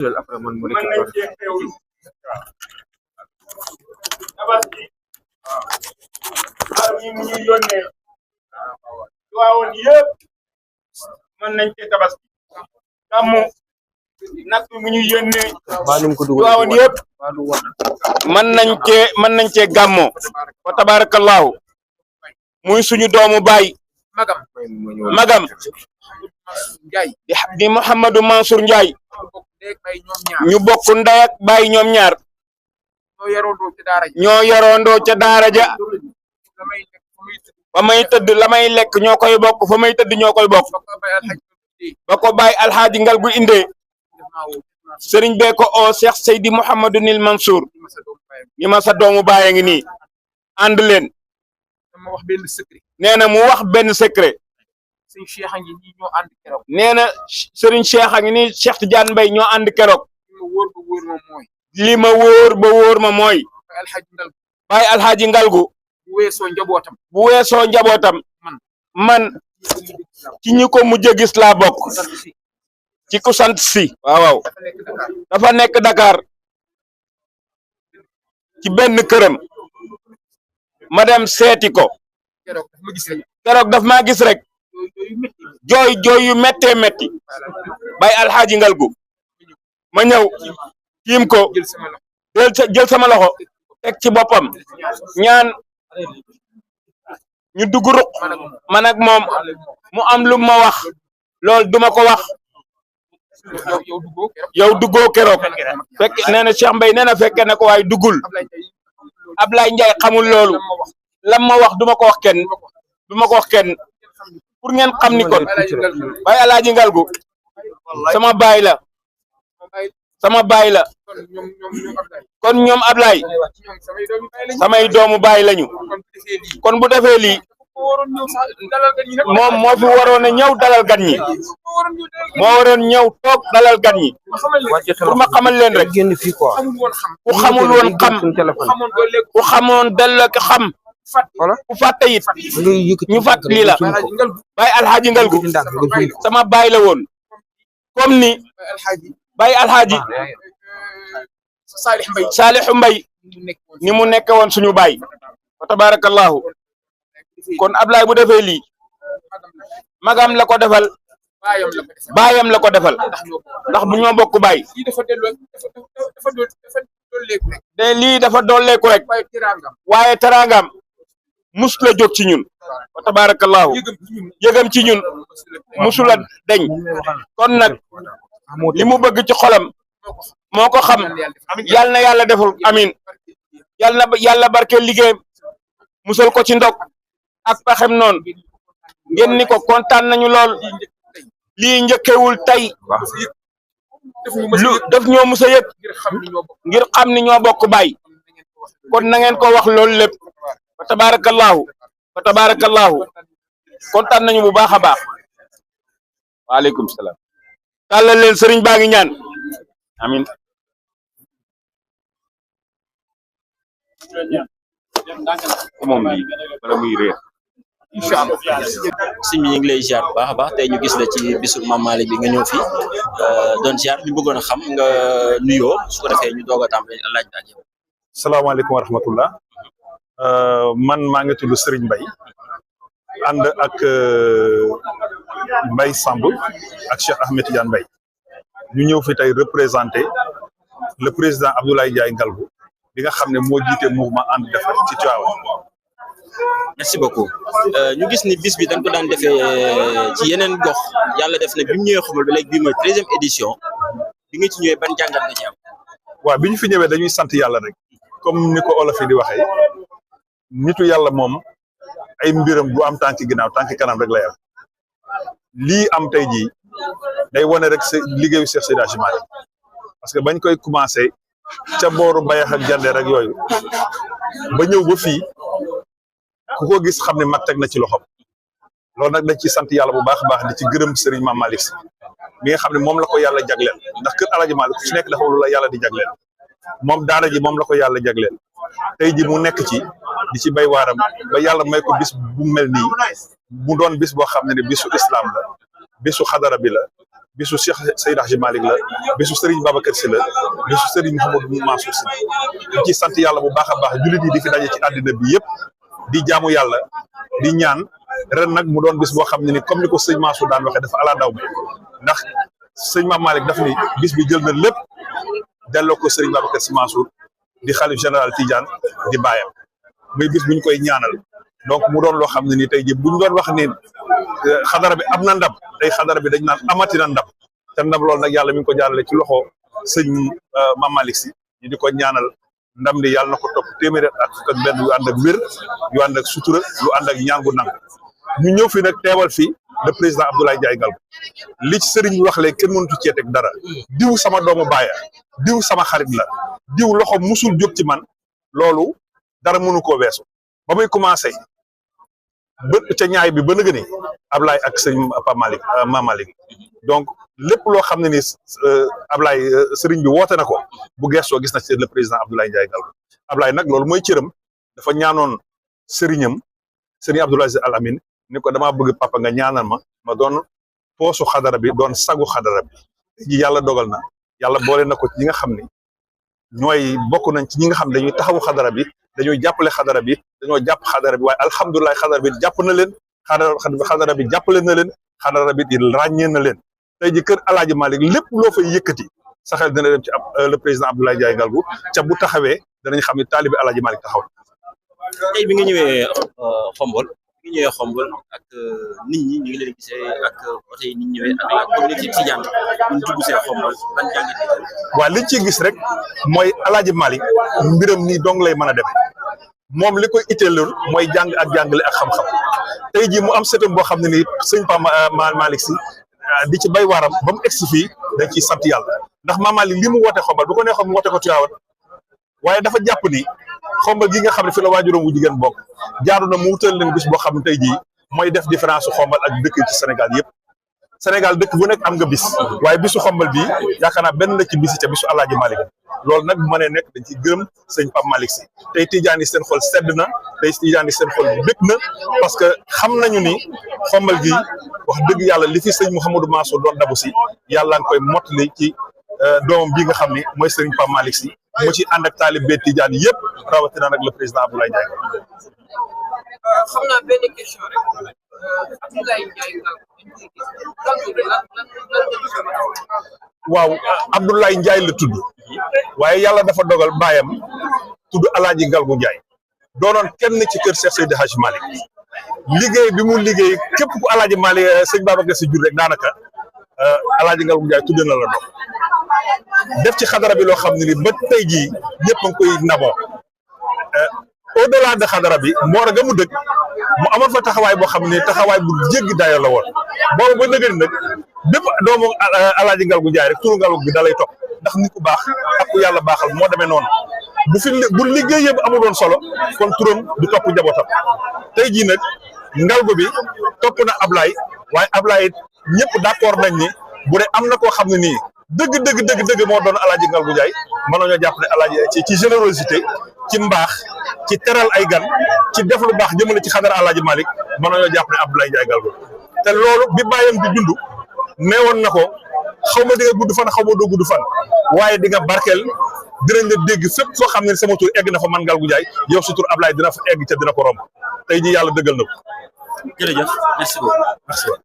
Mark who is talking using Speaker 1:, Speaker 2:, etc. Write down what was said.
Speaker 1: mën nañ cee xewlu tabaski xar yi mu ñu yónnee waawoon yëpp mën nañ cee tabaski gàmmu nag bi mu ñu yónnee waawoon yëpp mën nañ cee gàmmoo wa tabarakallahu muy suñu doomu baay magam di Mouhamadou Mansour Ndiaye ñu bokk ndey ak baay ñoom ñaar ñoo yarondoo ca daara ja fa may tëdd la may lekk ñoo koy bokk fa may tëdd ñoo koy bokk ba ko baay alxaaji ngal gu indee sëriñ bee ko o Cheikh Seydi Mouhamadou Nil Mansour ñi ma sa doomu baay a ngi nii ànd leen nee na mu wax benn secret nee na sëriñ Cheikh a ngi nii Cheikh Tidiane Mbaye ñoo ànd keroog li ma wóor ba wóor ma mooy baay alxaaji ngalgu bu weesoo njabootam man ci ñi ko mujj gis laa bokk ci ku sant si waaw dafa nekk Dakar ci benn këram ma dem seeti ko keroog daf maa gis rek jooy yu méttee métti bay alxaaji ngalgu ma ñëw tiim ko jël sama loxo teg ci boppam ñaan ñu dugg ruq man ak moom mu am lu ma wax lool duma ko wax yow duggoo keroog fekk nee na Cheikh Mbaye nee na fekke na ko waaye duggul Ablaye Ndiaye xamul loolu lam ma wax duma ko wax kenn pour ngeen xam ni kon bay alaaji ngalgu sama baay la kon ñoom Ablaye samay doomu baay lañu kon bu defee lii moom moo fi waroon a ñëw dalal gan ñi moo waroon ñëw toog dalal gan ñi pour ma xamal leen rek ku xamul woon xam ku xamoon dal ko xam ku fàtte it ñu fàtt lii la baay alxaaji ngalgu sama baay la woon comme ni baay alxaaji Saalixu Mbay ni mu nekk woon suñu baay wa tabarakallahu kon Ablaye bu defee lii magam la ko defal baayam la ko defal ndax bu ñoo bokk baay de lii dafa dolleeku rek waaye teraangam mus la jóg ci ñun wa tabarakallahu yëgam ci ñun musula deñ kon nag li mu bëgg ci xolam moo ko xam yal na yàlla deful amin yàlla barkeel liggéeyam musal ko ci ndog ak paxem noonu ngeen ni ko kontaan nañu lool lii njëkkewul tey lu def ñoo musa yëg ngir xam ni ñoo bokk baay kon na ngeen ko wax loolu lépp fa tabarakallahu kontaan nañu bu baax a baax waaleykum salaam tàllal leen sëriñ baa ngi ñaan amin moom lii bala muy réer
Speaker 2: inshallah sëñ bi ñu ngi lay ziar bu baax a baax tey ñu gis la ci bisu Mame Malick bi nga ñëw fi doon ziar ñu bëggoon a xam nga nuyoo su ko defee ñu doog a tàmbali laaj ak yow.
Speaker 3: salaamaaleykum wa rahmatullah man maa ngi tudd Serigne Mbaye ànd ak Mbaye Samb ak Cheikh Ahmed Tidiane Mbaye ñu ñëw fi tey représenter le président Abdoulaye Ndiaye Ngalgou bi nga xam ne moo jiite mouvement ànd defar ci Tivaouane.
Speaker 2: merci beaucoup ñu gis ni bis bi dañ ko daan defee ci yeneen gox yàlla def na bi mu ñëwee Xumul ba léegi bii mooy 13e édition bi nga ci ñëwee ban jàngat nga ci am.
Speaker 3: waaw bi ñu fi ñëwee dañuy sant yàlla rek comme ni ko olof yi di waxee nitu yàlla moom ay mbiram du am tànki ginnaaw tànki kanam rek lay am lii am tey jii day wane rek liggéeyu Cheikh Seydi Hadji Malick parce que bañ koy commencé ca booru Bayax ak Jandeer ak yooyu ba ñëw ba fii ku ko gis xam ne mag teg na ci loxoom loolu nag dañ ci sant yàlla bu baax a baax di ci gërëm Serigne Mame Malick Sy mi nga xam ne moom la ko yàlla jagleel ndax kër Alaaji Malick ku ci nekk dafa lu la yàlla di jagleel moom daara ji moom la ko yàlla jagleel tey ji mu nekk ci di ci bay waaram ba yàlla may ko bis bu mel nii mu doon bis boo xam ne bisu islam la bisu xadara bi la bisu Cheikh Seydi Hadji Malick la bisu Serigne Babacar Sy la bisu Serigne Mouhamadou Mansour Sy ñu ci sant yàlla bu baax a baax jullit yi di fi daje ci àddina bi yëpp di jaamu yàlla di ñaan ren nag mu doon bis boo xam ne ni comme ni ko sëñ Mansour daan waxee dafa ala daw ndax sëñ Mame Malick daf ni bis bi jël na lépp delloo ko Serigne Babacar Sy Mansour di xalif général Tidiane di bàyyam muy bis bu ñu koy ñaanal donc mu doon loo xam ne ni tey jii bu ñu doon wax ni xadara bi am na ndam tey xadara bi dañ naan amati na ndam te ndam loolu nag yàlla mi ngi ko jaarale ci loxo sëñ Mame Malick Sy ñu di ko ñaanal ndam li yàlla na ko topp téeméer ak fukk ak benn yu ànd ak wér yu ànd ak sutura yu ànd ak ñaan gu nangu ñu ñëw fi nag teewal fi le président Abdoulaye Ndiaye Galgou li ci sëriñ bi wax léegi kenn mënatu cee teg dara diw sama doomu baaya diw sama xarit la diw loxo musul jóg ci man loolu dara mënu koo weesu ba muy commencé ba ca ñaay bi ba nëgë ni Ablaye ak sëñ Mame Malick donc lépp loo xam ne ni Ablaye sëriñ bi woote na ko bu gestoo gis na ci le président Abdoulaye Ndiaye Galgou Ablaye nag loolu mooy cëram dafa ñaanoon sëriñ Abdoul Aziz Al Amine ni ko damaa bëgg papa nga ñaanal ma doon poosu xadara bi doon sagu xadara bi ji yàlla dogal na yàlla boole na ko ci ñi nga xam ne ñooy bokk nañ ci ñi nga xam ne dañuy taxawu xadara bi dañuy jàppale xadara bi dañoo jàpp xadara bi waaye alhamdulilah xadara bi jàpp na leen xadara bi jàppale na leen xadara bi ràññee na leen tey ji kër Alaaji Malick lépp loo fay yëkkati sa xel dina dem ci le président Abdoulaye Ndiaye Galgou ca bu taxawee danañ xam ne taalibi Alaaji Malick taxaw
Speaker 2: tey bi nga ñëwee Xombol ak nit ñi ñu ngi leen gisee ak oto yi nit ñi ñëwee ak la communauté Tidiane ñu dugg see Xombol ban jàngat
Speaker 3: waaw liñ ciy gis rek mooy Alaaji Malick mbiram nii dong lay mën a dem moom li koy itteeloon mooy jàng ak jàngale ak xam-xam tey jii mu am sëtam boo xam ne nii sëñ Pa Malick Sy di ci bay waaram ba mu egsi fii dañ ciy sant yàlla ndax Mame Malick li mu woote Xombol bu ko neexoon mu woote ko Tivaouane waaye dafa jàpp ni Xombol gi nga xam ne fi la waajuram wu jigéen bokk jaaru na mu wutal leen bis boo xam ne tey jii mooy def différence su Xombol ak dëkk ci Sénégal yëpp Sénégal dëkk bu nekk am nga bis waaye bisu Xombol bii yaakaar naa benn la ci bisi ca bisu Alaaji Malick loolu nag bu mënee nekk dañ ciy gërëm sëñ Pape Malick Sy tey Tidiane yi seen xol sedd na tey Tidiane yi seen xol bëgg na parce que xam nañu ni Xombol gi wax dëgg yàlla li fi sëñ Mouhamadou Mansour doon dabu si yàlla nga koy mottali ci doomam bii nga xam ni mooy sëriñ Pape Malick Sy mu ci ànd ak taalibe Tidiane yëpp rawatina nag le président Abdoulaye Ndiaye.
Speaker 4: xam naa benn question rek Abdoulaye Ndiaye
Speaker 3: waaw Abdoulaye Ndiaye la tudd waaye yàlla dafa dogal baayam tudd Alaaji Galgou Ndiaye doonoon kenn ci kër Cheikh Seydi Hadji Malick liggéey bi mu liggéey képp ku Alaaji Malick sëñ Babacar Sy jur rek daanaka Alaaji Galgou Ndiaye tudd na la doom def ci xadara bi loo xam ne ni ba tey jii ñëpp a ngi koy naboo au delà de xadara bi moor ga mu dëkk mu amoon fa taxawaay boo xam ne taxawaay bu jéggi dayo la woon boobu ba nëgëri nag bépp doomu Alaaji Galgou Ndiaye rek turu Galgou bi da lay topp ndax nit ku baax ak ku yàlla baaxal moo demee noonu bu liggéey yëpp amul woon solo kon turam du topp njabootam tey jii nag Galgou bi topp na Ablaye waaye Ablaye ñëpp d'accord nañ ni bu dee am na koo xam ne nii dëgg moo doon Alaaji Galgou Ndiaye mën nañoo jàpp ne Alaaji ci générosité ci mbaax ci teral ay gan ci def lu baax jëmale ci xadara Alaaji Malick mën nañoo jàpp ne Abdoulaye Ndiaye Galgou te loolu bi bàyyam di dund neewoon na ko xaw ma di nga gudd fan xaw ma doo gudd fan waaye di nga barkeel dinañ la dégg fépp foo xam ne sama tur egg na fa man Galgou Ndiaye yow sa tur Ablaye dina fa egg ca dina ko romb tey jii yàlla dëggal na ko.
Speaker 2: jërëjëf merci beaucoup.